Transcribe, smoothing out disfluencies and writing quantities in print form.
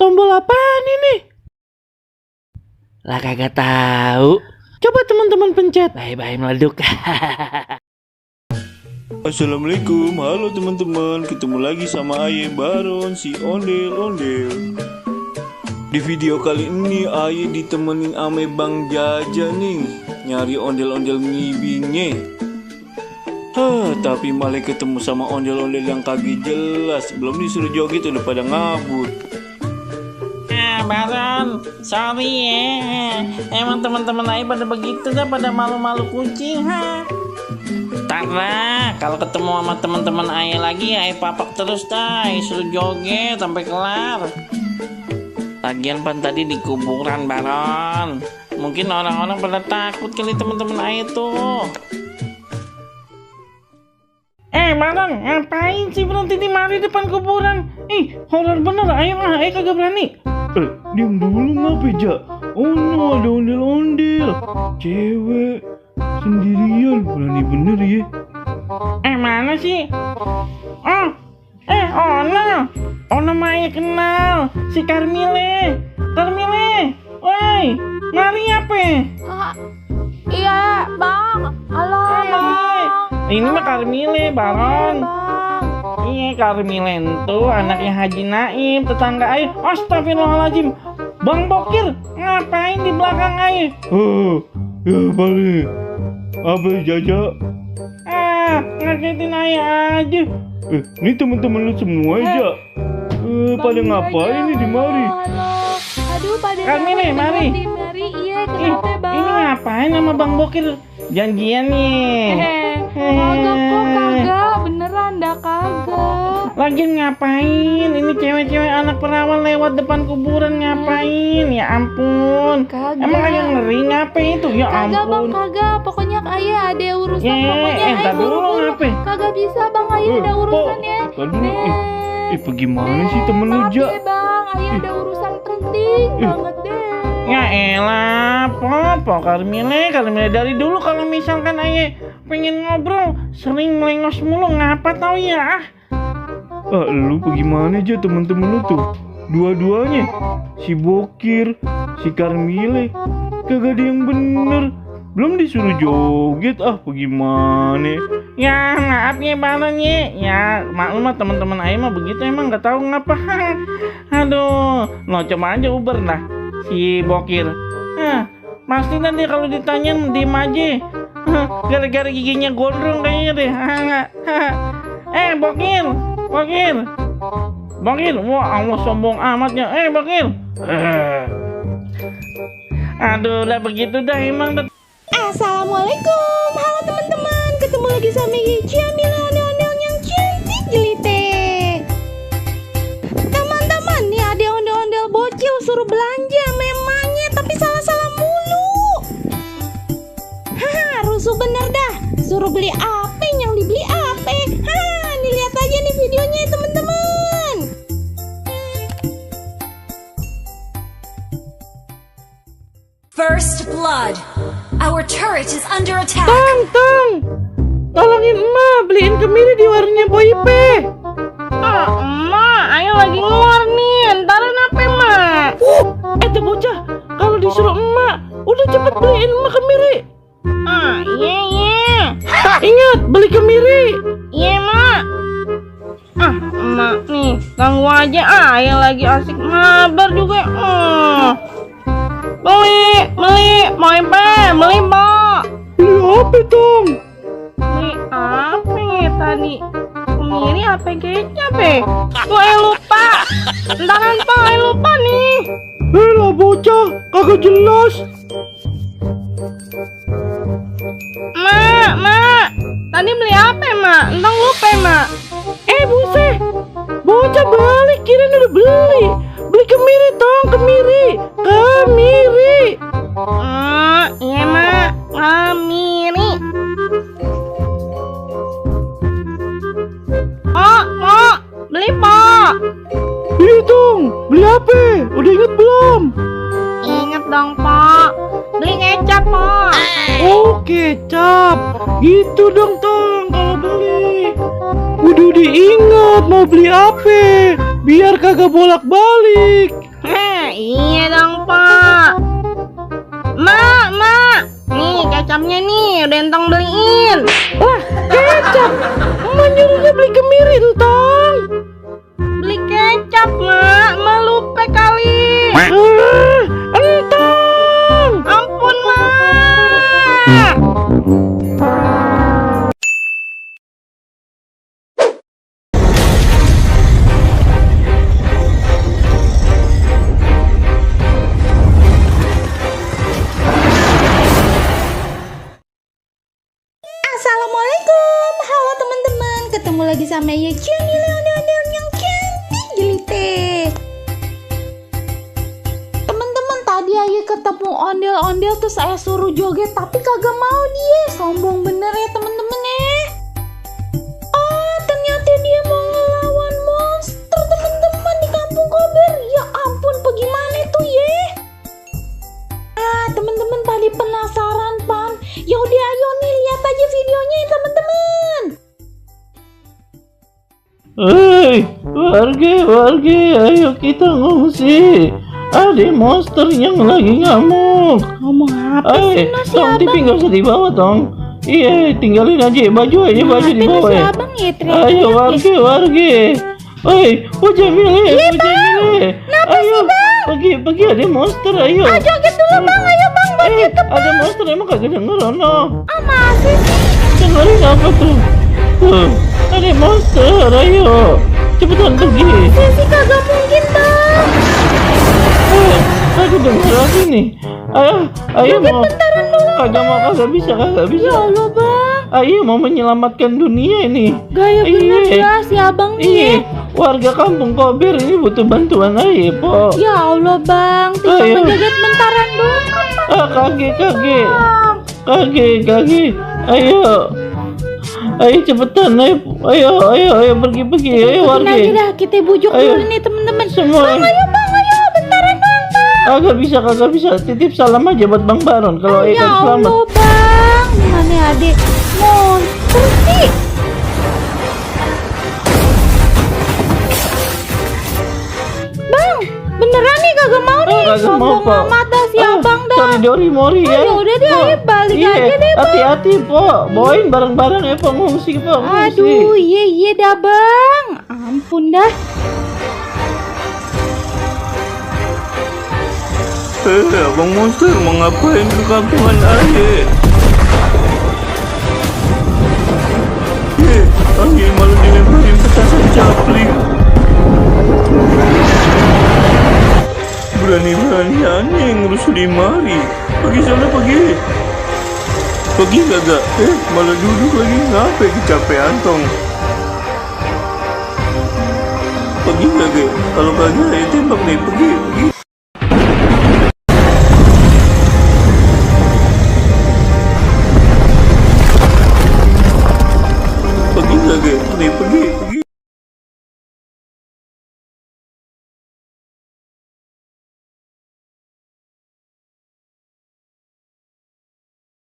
Tombol apaan ini? Lah kagak tahu. Coba teman-teman pencet. Bye-bye meleduk. Assalamualaikum, halo teman-teman. Ketemu lagi sama Aye Baron si ondel-ondel. Di video kali ini Aye ditemenin ame Bang Jaja nih, nyari ondel-ondel ngibingnya. Tapi malah ketemu sama ondel-ondel yang kagak jelas. Belum disuruh joget udah pada ngabut. Baron, sorry ya. Emang teman-teman Aye pada begitu dah, pada malu-malu kucing. Tara, kalau ketemu sama teman-teman Aye lagi, Aye papak terus dah, suruh joget sampai kelar. Lagian pan tadi di kuburan Baron. Mungkin orang-orang pada takut kali teman-teman Aye tuh. Baron, ngapain sih berhenti di mari depan kuburan? Horor bener, Aye kagak berani. Diam dulu ngapa Ja? Oh no, ada ondel-ondel cewek sendirian, berani bener ya. Mana sih? Ona Maya kenal si Carmile, woi, mari apa? Iya, Bang. Halo, Bang. Ini mah Carmile, Baron. Iya, Carmile itu anaknya Haji Naim, tetangga Aye. Astagfirullahaladzim, Bang Bokir, ngapain di belakang Aye? Ya balik. Apa Jaja? Ngagetin Aye aja. Ini teman-teman lu semua aja. Pada ngapain nih di mari? Halo. Aduh, pada Carmile, mari. Iya, kenapa, Bang? Ini ngapain sama Bang Bokir? Janjian nih. Kagak, beneran dah kagak. Lagian ngapain? Ini cewek-cewek anak perawan lewat depan kuburan ngapain? Ya ampun. Kagak. Emang Ayah ngeri ngapain itu? Ya Kagak, Bang, ampun. kagak. Pokoknya Ayah ada urusan. Pokoknya Ayah entar dulu buru-buru. ngapain? Kagak bisa, Bang. Ayah ada urusannya. Bagaimana sih temen lu Maaf Ja? ya, Bang. Ayah ada urusan penting banget deh. Ya elah, Pop, Carmile dari dulu kalau misalkan Ayah pengen ngobrol sering melengos mulu, ngapa tau ya? Lu bagaimana aja temen-temen lu tuh? Dua-duanya, si Bokir, si Carmile, kagak ada yang bener. Belum disuruh joget, bagaimana? Ya maaf ya Baron ya. Ya maklum mah teman-teman Ayah mah begitu, emang nggak tahu ngapa. Aduh, no coba aja Uber dah si Bokir. Pasti nanti kalau ditanyain diem aja. Gara-gara giginya gondrong kayaknya deh. Bokir, wah Allah sombong amatnya. Bokir. Aduh, udah begitu dah emang. Assalamualaikum, halo teman-teman. Ketemu lagi sama Ciamil ondel-ondel yang cantik jeliteh. Teman-teman, nih ada ondel-ondel bocil suruh belanja memangnya, tapi salah-salah mulu. Rusuh bener dah. Suruh beli apa yang dibeli apa? Nih lihat aja nih videonya teman-teman. First blood. Our turret is under attack. Tong, tolongin emak beliin kemiri di warungnya Boipe. Emak, Ayo lagi ngeluar nih, entaran apa emak? Tuh bocah, kalau disuruh emak, udah cepet beliin emak kemiri. Iya. Ingat, beli kemiri. Iya emak. Emak nih, ganggu aja. Ayo lagi asik mabar juga. Beli, beli Mbak. Beli apa Tom? Beli apa ya tadi? Kemiri apa kecap ya? Gue lupa. Entaran Pak, lupa nih. Lah bocah, kagak jelas. Mak, tadi beli apa Mak? Entang lupa Mak. Buset, bocah balik kirain udah beli. Beli kemiri Tong, kemiri. Iya Mak, kemiri. Mak, beli Pak. Iya Tom, beli apa? Udah inget belum? Ingat dong Pak, beli kecap Pak. Oh kecap, gitu dong Tong kalau beli. Udah diingat mau beli apa, biar kagak bolak-balik. Iya dong, Pak. Mak. Nih kecapnya nih, udah entong beliin. Wah, kecap. Emak nyuruhnya beli kemiri tuh, Tong. Beli kecap, Mak. Melupa kali. Entong. Ampun, Mak. Assalamualaikum, halo teman-teman, ketemu lagi sama Ye channel yang cantik jelite. Teman-teman, tadi Aye ketemu ondel-ondel terus saya suruh joget tapi kagak mau dia, sombong bener ya teman-teman ya. Oh, ternyata dia mau ngelawan monster teman-teman di kampung Kober. Ya ampun, bagaimana tuh ya? Teman-teman tadi penasaran pan? Ya udah ayo nih lihat aja videonya ya teman-teman. Hei, warga, ayo kita ngungsi. Ada monster yang lagi ngamuk. Ngomong apa sih Mas Tong, ya TV abang? nggak usah dibawa, Tong. Iya, tinggalin aja baju aja baju Ngapain dibawa Mas ya. abang ya Ayo teriak-teriak ya? warga. Hei, Jamile. Kenapa Ayo, sih, Bang? pergi ada monster, ayo. Joget dulu bang, ayo bang, Ada monster emang kagak denger, no. masih sih. Dengerin apa tuh? Tuh, ada monster, ayo. Cepetan pergi. Sih kagak mungkin bang. Aku denger lagi nih. Ayo mau. Kagak bisa. Ya Allah bang, Ayo mau menyelamatkan dunia ini. gaya bener Iya. ya si abang nih. Warga kampung Kober ini butuh bantuan ayo, Po. Ya Allah bang, tinggal Ayo. joget bentaran doang kan bang. Kage. Ayo cepetan, ayo pergi, ayo warga. Lagi dah kita bujuk Ayo. dulu nih teman-teman. Semua. Ayo bentaran doang bang. Kagak bisa. Titip salam aja buat Bang Baron kalau Ya ikan selamat. Allah bang, gimana adik monster sih? Bang, beneran nih kagak mau nih. Kagak mau, Sombong Po. amat dah si abang dah. Cari Dori Mori ya. Ya udah deh, ayo balik aja deh, Bang. Hati-hati, Po. Bawain barang-barang ya, Po. Ngungsi, Po. Aduh, iya dah bang. Ampun dah. Abang monster mau ngapain ke kampungan Aye? Aye malah dilemparin petasan capling. Berani-beraniannya ngurus limari. Pergi sana, pergi. Pergi kagak? Malah duduk lagi. Ngapain kecapean, Tong? Pergi kagak? Kalau kagak, tembak nih. Pergi.